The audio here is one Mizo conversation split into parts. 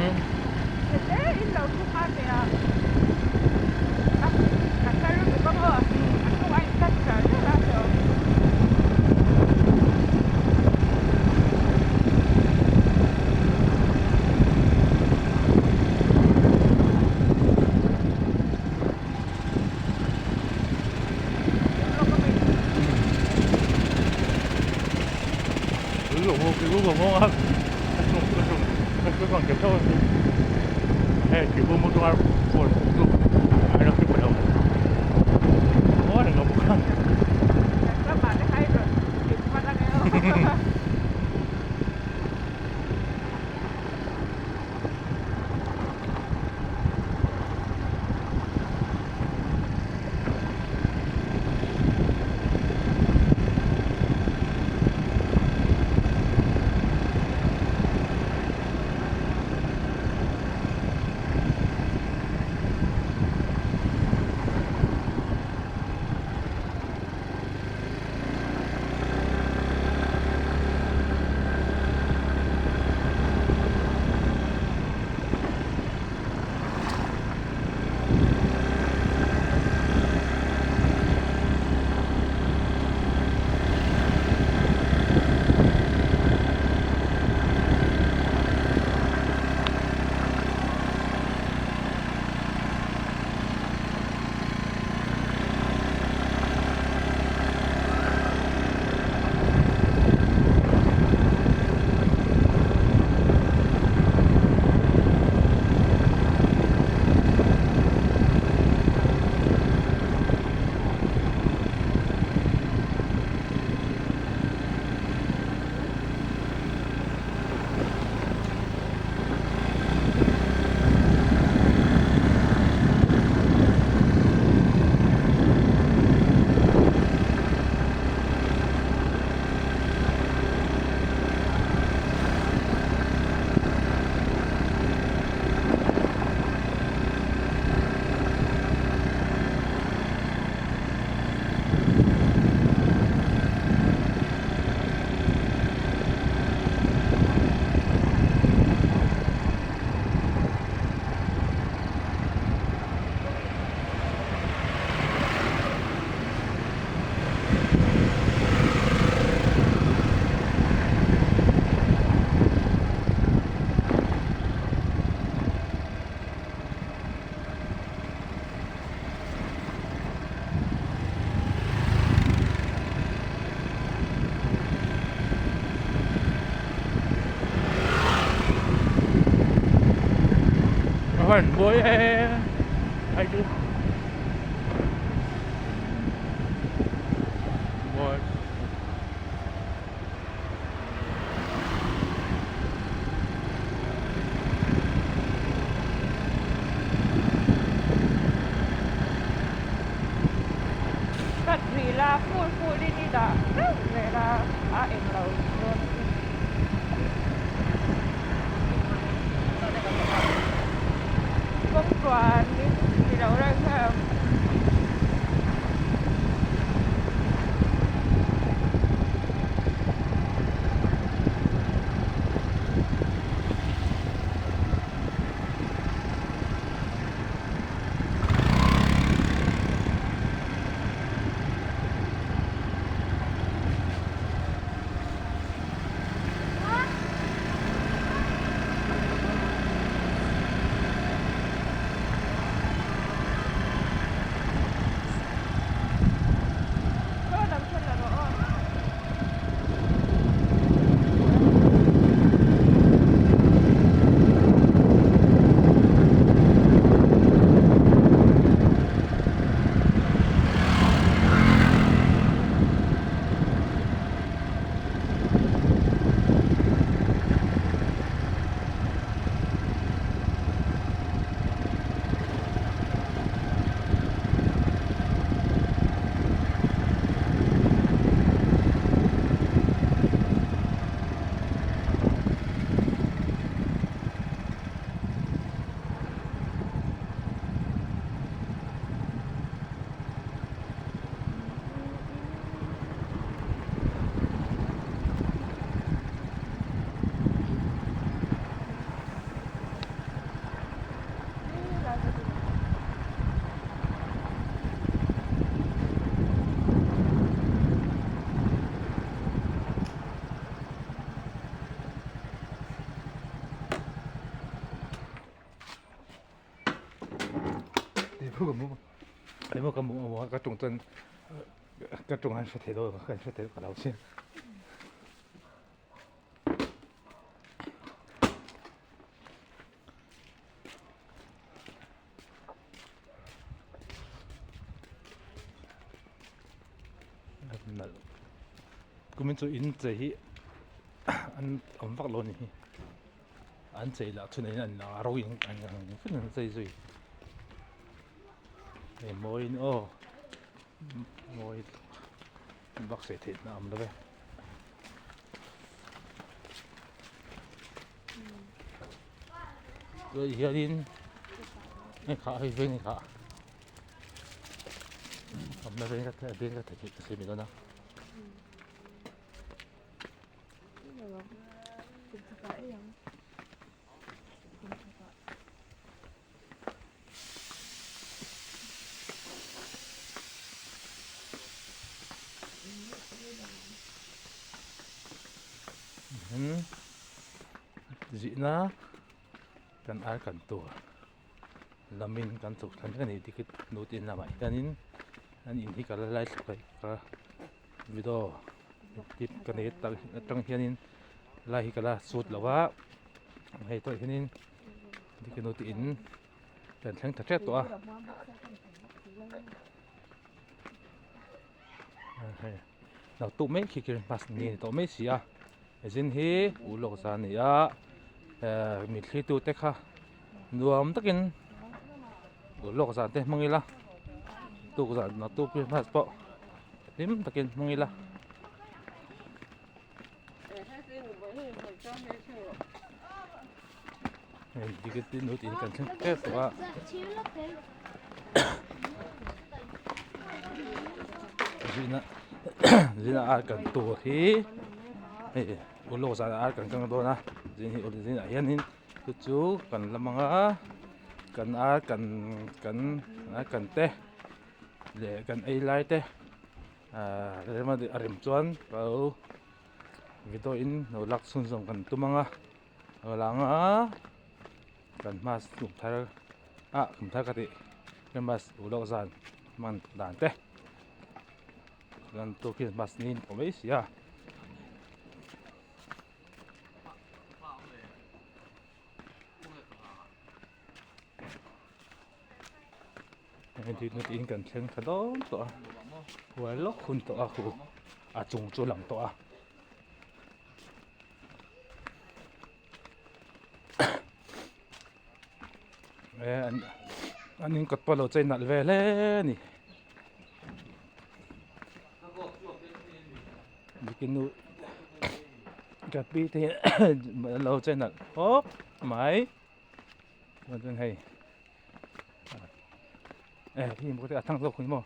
Chhe te in lo thu nghal teh a. A a kal lutuk ang aw. A hnung a in cut char char a hrehawm. Han mawi e ai chu mawi. Cut rih la full full in i dah reuh zel a a englo dawn a sin. Kawng tluan in ni lo reng. Hei maw ka hmuh a ka ṭawng chuan ka ṭawng an hre thei lo ka hre thei ka lo chhiar. Kumin chu in chei hi an awm vak lo a ni hi an chei lah chhun in an a ro in an an chei zui hei mawiin aw mawi vak sawi theih na a awm lo ve. Tui hianin hei khah hei veng hi khah awmna veng ka veng ka thei ka sawi mai dawn a. Zihna kan ar kan tur lamin kan chhuk thla mek a ni ticket nu te in lamah hianin an in hi ka la lai thlawk a video tip ka nei atang hianin lai hi ka la sut lo va hei tawh hianin ticket nu te in kan thleng ta tep tawh a. Naktuk mai khi Christmas ni a ni tawh mai si a zin hi u lawk zan a ni a mitthli tu te kha nuam takin u lawk zan te hmang ila tuk zan naktuk Christmas pawh hlim takin hmang ila. Hei ticket tin lut in kan thleng tep tawh a zina zina ar kan tur hi hei ulawk zan ar kan kang dawn a zin hi zinah hianin chu chu kan la mang a kan ar kan kan ar kan te leh kan ei lai te ahh a rem chuan ka lo video in lo lak chhunzawm kan tum ang a. A lang a kan hmas kum thar ah kum thar ka tih christmas u loh zan hman dan te chuan tu christmas ni a ni mai si a. Hei dikna tiin kan thleng tha dawn tawh a huai lawk hun tawh a khu a chung chu lang tawh a. An in kawt pawh lo chei nalh ve hle a ni. Bikin nu ka pi te hian an lo chei nalh khawp mai. Chuan hei hei a thang zawk hun maw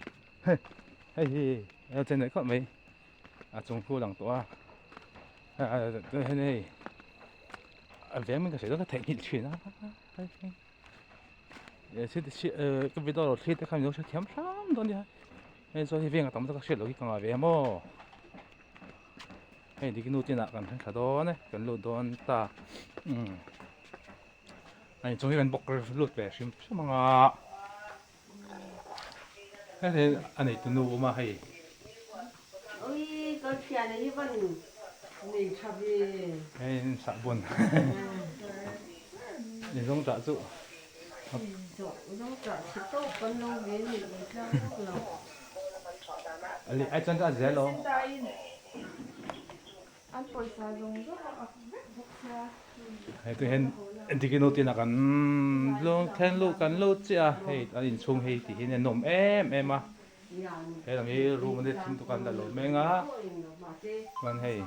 hei hi a lo chei nalh khawp mai. A chung khu lang tawh a hei a veng min ka sawi dawn ka theihnghilh thin a ka video lo thlir te khan min lo hrethiam hram dawn nia hei chuan hei veng a tam zawk a hriat loh hi ka ngah ve maw hei dik nu tinah kan thleng thla dawn e kan lut dawn ta umm a inchung hi kan bawk lut ve hrim hrim ang a. Hei a neitu nu awm a hei. Ui ka thian hi van nei tha ve. Hei sahbawn. In zawng tah chu. Zawng tah chhe tawp kan lo ve ni ei tlang vak lo. Ali ai chuan ka a zel aw. An pawisa zawng zawng a ak vek bawk sia. Hei tu hian Dikinu tin a kan lung then luh kan lut chiah a, hei an inchhung hei tih hian a nawm em em a, he lam hi room a nia thim tuk a an la lo meng a, chuan hei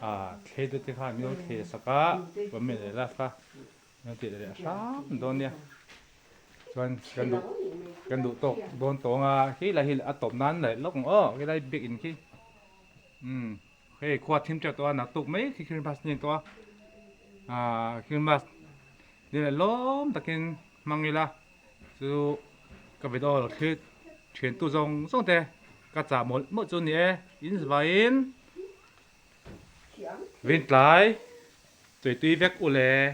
ah thlei te khan min lo thleh sak a, comment leh love kha min lo tih leh hram dawn nia, chuan kan duh kan duh tawk dawn tawng a, khi lai hi a tawp nan leh lawk ang aw khi lai biakinn khi. Umm hei khua thim teuh tawh a naktuk mai khi Christmas ni tawh a ah Christmas ni leh lawm takin hmang ila chu ka video lo thlir thian tu zawng zawng te ka chah mawlh mawlh chu a ni e in vaiin Vintlai tuitui vek u le.